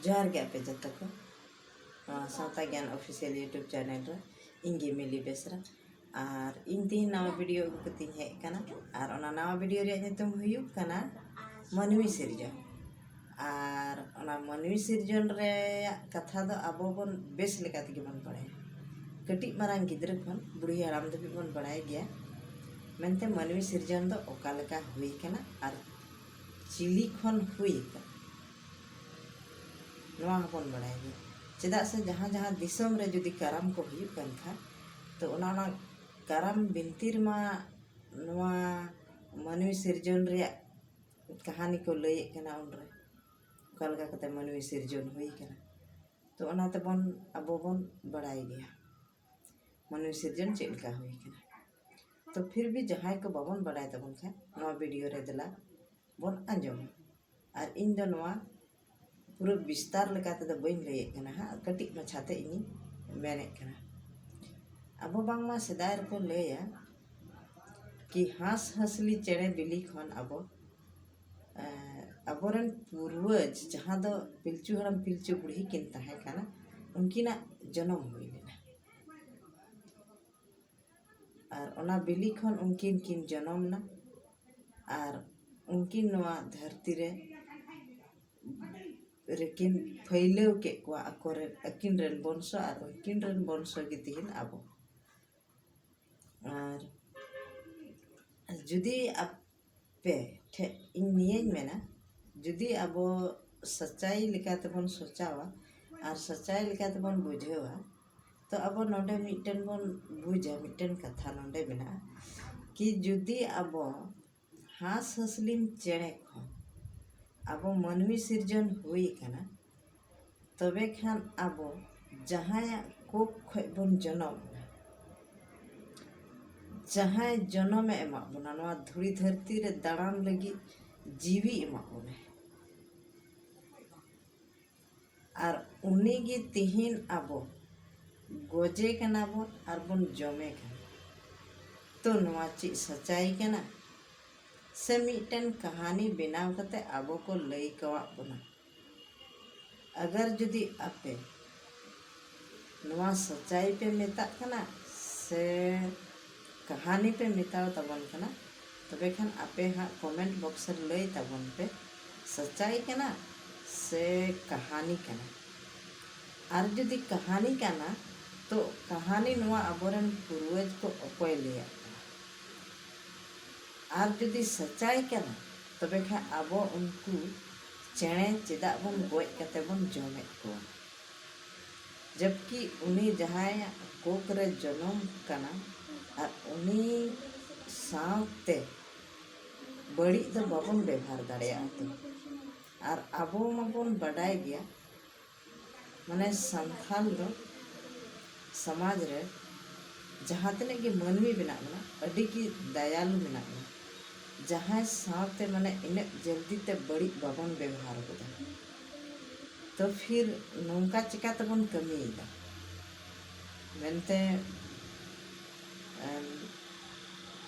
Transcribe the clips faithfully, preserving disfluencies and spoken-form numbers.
ᱡᱚᱦᱟᱨ ᱜᱮ ᱟᱯᱮ ᱡᱚᱛᱚ ᱠᱚ, ᱱᱚᱣᱟ ᱥᱟᱶᱛᱟ ᱜᱮᱭᱟᱱ ᱚᱯᱷᱤᱥᱤᱭᱟᱞ YouTube ᱪᱮᱱᱮᱞ ᱨᱮ ᱤᱧ ᱜᱮ ᱢᱤᱞᱤ ᱵᱮᱥᱨᱟ᱾ ᱟᱨ ᱤᱧ ᱛᱮᱦᱮᱧ ᱱᱟᱣᱟ ᱵᱷᱤᱰᱤᱭᱳ ᱟᱹᱜᱩ ᱠᱟᱛᱮᱧ ᱦᱮᱡ ᱟᱠᱟᱱᱟ᱾ ᱟᱨ ᱚᱱᱟ ᱱᱟᱣᱟ ᱵᱷᱤᱰᱤᱭᱳ ᱨᱮᱭᱟᱜ ᱧᱩᱛᱩᱢ ᱦᱩᱭᱩᱜ ᱠᱟᱱᱟ ᱢᱟᱹᱱᱢᱤ ᱥᱤᱨᱡᱚᱱ᱾ ᱟᱨ ᱚᱱᱟ ᱢᱟᱹᱱᱢᱤ ᱥᱤᱨᱡᱚᱱ ᱨᱮᱭᱟᱜ ᱠᱟᱛᱷᱟ ᱫᱚ ᱟᱵᱚ ᱵᱚᱱ ᱵᱮᱥ ᱞᱮᱠᱟ ᱛᱮᱜᱮ ᱵᱚᱱ ᱵᱟᱲᱟᱭᱟ᱾ ᱠᱟᱹᱴᱤᱡ ᱢᱟᱨᱟᱝ ᱜᱤᱫᱽᱨᱟᱹ ᱠᱷᱚᱱ ᱵᱩᱲᱦᱤ ᱦᱟᱲᱟᱢ ᱫᱷᱟᱹᱵᱤᱡ ᱵᱚᱱ ᱵᱟᱲᱟᱭ ᱜᱮᱭᱟ᱾ ᱢᱮᱱᱛᱮ ᱢᱟᱹᱱᱢᱤ ᱥᱤᱨᱡᱚᱱ ᱫᱚ ᱚᱠᱟ ᱞᱮᱠᱟ ᱦᱩᱭ ᱟᱠᱟᱱᱟ ᱟᱨ ᱪᱤᱞᱤ ᱠᱷᱚᱱ ᱦᱩᱭ ᱟᱠᱟᱱᱟ, ᱱᱚᱣᱟ ᱦᱚᱸᱵᱚᱱ ᱵᱟᱲᱟᱭ ᱜᱮᱭᱟ᱾ ᱪᱮᱫᱟᱜ ᱥᱮ ᱡᱟᱦᱟᱸ ᱡᱟᱦᱟᱸ ᱫᱤᱥᱚᱢ ᱨᱮ ᱡᱩᱫᱤ ᱠᱟᱨᱟᱢ ᱠᱚ ᱦᱩᱭᱩᱜ ᱠᱟᱱ ᱠᱷᱟᱱ, ᱛᱚ ᱚᱱᱟ, ᱚᱱᱟ ᱠᱟᱨᱟᱢ ᱵᱤᱱᱛᱤ ᱨᱮᱢᱟ ᱱᱚᱣᱟ ᱢᱟᱹᱱᱢᱤ ᱥᱤᱨᱡᱚᱱ ᱨᱮᱭᱟᱜ ᱠᱟᱹᱦᱱᱤ ᱠᱚ ᱞᱟᱹᱭᱮᱫ ᱠᱟᱱᱟ᱾ ᱩᱱᱨᱮ ᱚᱠᱟ ᱞᱮᱠᱟ ᱠᱟᱛᱮ ᱢᱟᱹᱱᱢᱤ ᱥᱤᱨᱡᱚᱱ ᱦᱩᱭ ᱠᱟᱱᱟ, ᱛᱚ ᱚᱱᱟ ᱛᱮᱵᱚᱱ, ᱟᱵᱚ ᱵᱚᱱ ᱵᱟᱲᱟᱭ ᱜᱮᱭᱟ ᱢᱟᱹᱱᱢᱤ ᱥᱤᱨᱡᱚᱱ ᱪᱮᱫ ᱞᱮᱠᱟ ᱦᱩᱭ ᱠᱟᱱᱟ᱾ ᱛᱚ ᱯᱷᱤᱨ ᱵᱷᱤ ᱡᱟᱦᱟᱸᱭ ᱠᱚ ᱵᱟᱵᱚᱱ ᱵᱟᱲᱟᱭ ᱛᱟᱵᱚᱱ ᱠᱷᱟᱱ, ᱱᱚᱣᱟ ᱵᱷᱤᱰᱤᱭᱳ ᱨᱮ ᱫᱮᱞᱟ ᱵᱚᱱ ᱟᱸᱡᱚᱢᱟ᱾ ᱟᱨ ᱤᱧ ᱫᱚ ᱱᱚᱣᱟ ᱯᱩᱨᱟᱹ ᱵᱤᱥᱛᱟᱨ ᱞᱮᱠᱟ ᱛᱮᱫᱚ ᱵᱟᱹᱧ ᱞᱟᱹᱭᱮᱫ ᱠᱟᱱᱟ ᱦᱟᱸᱜ, ᱠᱟᱹᱴᱤᱡ ᱢᱟᱪᱷᱟᱛᱮ ᱤᱧᱤᱧ ᱢᱮᱱᱮᱫ ᱠᱟᱱᱟ᱾ ᱟᱵᱚ ᱵᱟᱝᱢᱟ ᱥᱮᱫᱟᱭ ᱨᱮᱠᱚ ᱞᱟᱹᱭᱟ ᱠᱤ ᱦᱟᱸᱥ ᱦᱟᱸᱥᱞᱤ ᱪᱮᱬᱮ ᱵᱤᱞᱤ ᱠᱷᱚᱱ ᱟᱵᱚ, ᱮᱸ, ᱟᱵᱚᱨᱮᱱ ᱯᱩᱨᱣᱟᱹᱡᱽ ᱡᱟᱦᱟᱸ ᱫᱚ ᱯᱤᱞᱪᱩ ᱦᱟᱲᱟᱢ ᱯᱤᱞᱪᱩ ᱵᱩᱲᱦᱤ ᱠᱤᱱ ᱛᱟᱦᱮᱸ ᱠᱟᱱᱟ, ᱩᱱᱠᱤᱱᱟᱜ ᱡᱚᱱᱚᱢ ᱦᱩᱭ ᱞᱮᱱᱟ᱾ ᱟᱨ ᱚᱱᱟ ᱵᱤᱞᱤ ᱠᱷᱚᱱ ᱩᱱᱠᱤᱱ ᱠᱤᱱ ᱡᱚᱱᱚᱢ ᱮᱱᱟ᱾ ᱟᱨ ᱩᱱᱠᱤᱱ ᱱᱚᱣᱟ ᱫᱷᱟᱹᱨᱛᱤ ᱨᱮ, ᱨᱮᱠᱤᱱ ᱯᱷᱟᱹᱭᱞᱟᱹᱣ ᱠᱮᱫ ᱠᱚᱣᱟ ᱟᱠᱚᱨᱮᱱ, ᱟᱹᱠᱤᱱ ᱨᱮᱱ ᱵᱚᱝᱥᱚ, ᱟᱨ ᱩᱱᱠᱤᱱ ᱨᱮᱱ ᱵᱚᱝᱥᱚ ᱜᱮ ᱛᱤᱦᱤᱧ ᱟᱵᱚ᱾ ᱟᱨ ᱡᱩᱫᱤ ᱟᱯᱮ ᱴᱷᱮᱱ ᱤᱧ ᱱᱤᱭᱟᱹᱧ ᱢᱮᱱᱟ, ᱡᱩᱫᱤ ᱟᱵᱚ ᱥᱟᱪᱟᱭ ᱞᱮᱠᱟ ᱛᱮᱵᱚᱱ ᱥᱚᱪᱟᱣᱟ ᱟᱨ ᱥᱟᱪᱟᱭ ᱞᱮᱠᱟ ᱛᱮᱵᱚᱱ ᱵᱩᱡᱷᱟᱹᱣᱟ, ᱛᱚ ᱟᱵᱚ ᱱᱚᱰᱮ ᱢᱤᱫᱴᱮᱱ ᱵᱚᱱ ᱵᱩᱡᱟ, ᱢᱤᱫᱴᱮᱱ ᱠᱟᱛᱷᱟ ᱱᱚᱰᱮ ᱢᱮᱱᱟᱜᱼᱟ ᱠᱤ ᱡᱩᱫᱤ ᱟᱵᱚ ᱦᱟᱸᱥ ᱦᱟᱸᱥᱞᱤᱢ ᱪᱮᱬᱮ ᱠᱷᱚᱱ ᱟᱵᱚ ᱢᱟᱹᱱᱢᱤ ᱥᱤᱨᱡᱚᱱ ᱦᱩᱭ ᱟᱠᱟᱱᱟ, ᱛᱚᱵᱮ ᱠᱷᱟᱱ ᱟᱵᱚ ᱡᱟᱦᱟᱸᱭᱟᱜ ᱠᱳᱠ ᱠᱷᱚᱱ ᱵᱚᱱ ᱡᱚᱱᱚᱢ ᱮᱱᱟ, ᱡᱟᱦᱟᱸᱭ ᱡᱚᱱᱚᱢᱮ ᱮᱢᱟᱜ ᱵᱚᱱᱟ, ᱱᱚᱣᱟ ᱫᱷᱩᱲᱤ ᱫᱷᱟᱹᱨᱛᱤ ᱨᱮ ᱫᱟᱬᱟᱱ ᱞᱟᱹᱜᱤᱫ ᱡᱤᱣᱤ ᱮᱢᱟᱜ ᱵᱚᱱᱟᱭ, ᱟᱨ ᱩᱱᱤᱜᱮ ᱛᱤᱦᱤᱧ ᱟᱵᱚ ᱜᱚᱡᱮ ᱠᱟᱱᱟ ᱵᱚᱱ ᱟᱨ ᱵᱚᱱ ᱡᱚᱢᱮ ᱠᱟᱱᱟ᱾ ᱛᱚ ᱱᱚᱣᱟ ᱪᱮᱫ ᱥᱟᱪᱟᱭ ᱠᱟᱱᱟ? ᱥᱮ ᱢᱤᱫᱴᱮᱱ ᱠᱟᱹᱦᱱᱤ ᱵᱮᱱᱟᱣ ᱠᱟᱛᱮ ᱟᱵᱚ ᱠᱚ ᱞᱟᱹᱭ ᱠᱟᱣᱟᱫ ᱵᱚᱱᱟ? ᱟᱜᱟᱨ ᱡᱩᱫᱤ ᱟᱯᱮ ᱱᱚᱣᱟ ᱥᱟᱪᱟᱭ ᱯᱮ ᱢᱮᱛᱟᱜ ᱠᱟᱱᱟ ᱥᱮ ᱠᱟᱦᱟᱱᱤ ᱯᱮ ᱢᱮᱛᱟᱣ ᱛᱟᱵᱚᱱ ᱠᱟᱱᱟ, ᱛᱚᱵᱮ ᱠᱷᱟᱱ ᱟᱯᱮ ᱦᱟᱸᱜ comment box ᱨᱮ ᱞᱟᱹᱭ ᱛᱟᱵᱚᱱ ᱯᱮ, ᱥᱟᱪᱟᱭ ᱠᱟᱱᱟ ᱥᱮ ᱠᱟᱦᱟᱱᱤ ᱠᱟᱱᱟ᱾ ᱟᱨ ᱡᱩᱫᱤ ᱠᱟᱦᱟᱱᱤ ᱠᱟᱱᱟ, ᱛᱚ ᱠᱟᱦᱟᱱᱤ ᱱᱚᱣᱟ ᱟᱵᱚᱨᱮᱱ ᱯᱩᱨᱵᱚᱡᱽ ᱠᱚ ᱚᱠᱚᱭ ᱞᱟᱹᱭᱟᱜ ᱠᱟᱱᱟ? ᱟᱨ ᱡᱩᱫᱤ ᱥᱟᱪᱟᱭ ᱠᱟᱱᱟ, ᱛᱚᱵᱮ ᱠᱷᱟᱱ ᱟᱵᱚ ᱩᱱᱠᱩ ᱪᱮᱬᱮ ᱪᱮᱫᱟᱜ ᱵᱚᱱ ᱜᱚᱡ ᱠᱟᱛᱮ ᱵᱚᱱ ᱡᱚᱢᱮᱫ ᱠᱚᱣᱟ? ᱡᱚᱵᱠᱤ ᱩᱱᱤ ᱡᱟᱦᱟᱸᱭᱟᱜ ᱠᱳᱠ ᱨᱮ ᱡᱚᱱᱚᱢ ᱠᱟᱱᱟ, ᱟᱨ ᱩᱱᱤ ᱥᱟᱶᱛᱮ ᱵᱟᱹᱲᱤᱡ ᱫᱚ ᱵᱟᱵᱚᱱ ᱵᱮᱵᱷᱟᱨ ᱫᱟᱲᱮᱭᱟᱜᱼᱟ ᱛᱚ᱾ ᱟᱨ ᱟᱵᱚ ᱢᱟᱵᱚᱱ ᱵᱟᱰᱟᱭ ᱜᱮᱭᱟ, ᱢᱟᱱᱮ ᱥᱟᱱᱛᱷᱟᱞ ᱫᱚ ᱥᱚᱢᱟᱡᱽ ᱨᱮ ᱡᱟᱦᱟᱸ ᱛᱤᱱᱟᱹᱜ ᱜᱮ ᱢᱟᱹᱱᱢᱤ ᱢᱮᱱᱟᱜ ᱵᱚᱱᱟ, ᱟᱹᱰᱤ ᱜᱮ ᱫᱟᱭᱟᱞᱩ ᱢᱮᱱᱟᱜ ᱵᱚᱱᱟ᱾ ᱡᱟᱦᱟᱸᱭ ᱥᱟᱶᱛᱮ ᱢᱟᱱᱮ ᱤᱱᱟᱹᱜ ᱡᱚᱞᱫᱤ ᱛᱮ ᱵᱟᱹᱲᱤᱡ ᱵᱟᱵᱚᱱ ᱵᱮᱵᱚᱦᱟᱨ ᱜᱚᱫᱟ᱾ ᱛᱚ ᱯᱷᱤᱨ ᱱᱚᱝᱠᱟ ᱪᱤᱠᱟ ᱛᱮᱵᱚᱱ ᱠᱟᱹᱢᱤᱭᱮᱫᱟ ᱢᱮᱱᱛᱮ, ᱮᱢ,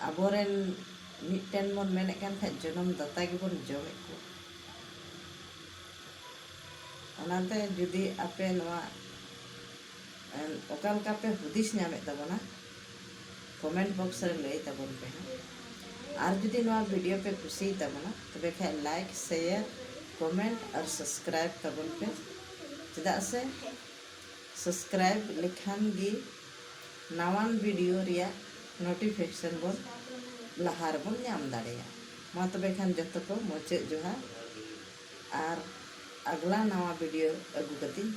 ᱟᱵᱚᱨᱮᱱ ᱢᱤᱫᱴᱮᱱ ᱵᱚᱱ ᱢᱮᱱᱮᱫ ᱠᱟᱱ ᱠᱷᱟᱡ ᱡᱚᱱᱚᱢ ᱫᱟᱛᱟ ᱜᱮᱵᱚᱱ ᱡᱚᱢᱮᱫ ᱠᱚᱣᱟ᱾ ᱚᱱᱟᱛᱮ ᱡᱩᱫᱤ ᱟᱯᱮ ᱱᱚᱣᱟ, ᱮᱢ, ᱚᱠᱟ ᱞᱮᱠᱟ ᱯᱮ ᱦᱩᱫᱤᱥ ᱧᱟᱢᱮᱫ ᱛᱟᱵᱚᱱᱟ, comment box ᱨᱮ ᱞᱟᱹᱭ ᱛᱟᱵᱚᱱ ᱯᱮ ᱦᱟᱸᱜ᱾ ᱟᱨ ᱡᱩᱫᱤ ᱱᱚᱣᱟ video ᱯᱮ ᱠᱩᱥᱤᱭᱟᱜ ᱛᱟᱵᱚᱱᱟ, ᱛᱚᱵᱮ ᱠᱷᱟᱡ like, share, comment ᱟᱨ subscribe ᱛᱟᱵᱚᱱ ᱯᱮ, ᱪᱮᱫᱟᱜ ᱥᱮ subscribe ᱞᱮᱠᱷᱟᱱ ᱜᱮ ᱱᱟᱣᱟᱱ video ᱨᱮᱭᱟᱜ notification ᱵᱚᱱ ᱞᱟᱦᱟ ᱨᱮᱵᱚᱱ ᱧᱟᱢ ᱫᱟᱲᱮᱭᱟᱜᱼᱟ᱾ ᱢᱟ ᱛᱚᱵᱮ ᱠᱷᱟᱱ ᱡᱚᱛᱚ ᱠᱚ ᱢᱩᱪᱟᱹᱫ ᱡᱚᱦᱟᱨ, ᱟᱨ ᱟᱜᱽᱞᱟ ᱱᱟᱣᱟ video ᱟᱹᱜᱩ ᱠᱟᱛᱮᱧ